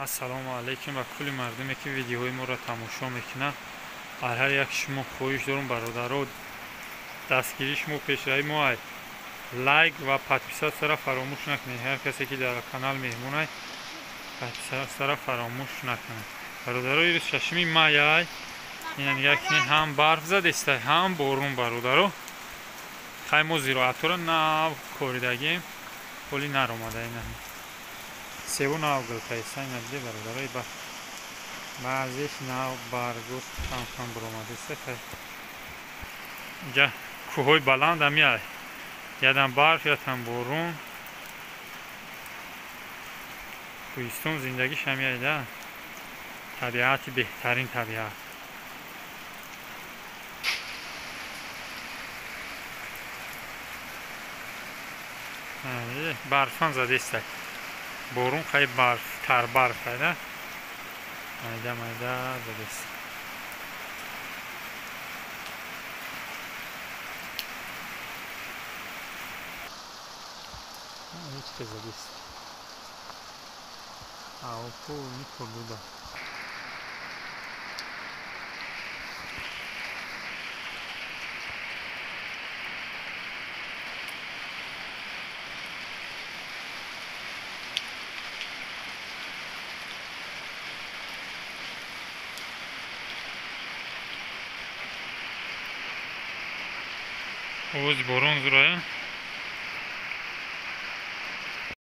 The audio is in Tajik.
Ассалому алайкум ба кулли мардуме ки видеоҳои моро тамошо мекунанд. Ҳар ҳар як шумо хоҳиш дорум бародаро, дастгирии шумо пешравии мо ай. Лайк ва подписатсияро фаромӯш накунед. Ҳар касе ки дар канал меҳмон ай, подписатсияро фаромӯш накунед. Бародаро, ирӯз 6 май ай. Ина нигоҳ кунед, ҳам барф задестай, ҳам борун бародаро. Хай мо зироатҳоро нав коридагем, ҳоли наромада ина. Севу нав гулкайса ина диде бародаро, ба баъзеш нав баргош кам-кам буромадеста. Хай инҷа кӯҳҳои баланд ҳам яй. Ядам барф, ядам борун. Кӯҳистон зиндагиш ҳам яй да. Табиати беҳтарин табиат. Барфам задестай. Борун хай барф, тар барф айда. Майда майда задест. Ҳеҷ ке задест. Аопу микробуда. Овози борон зурая.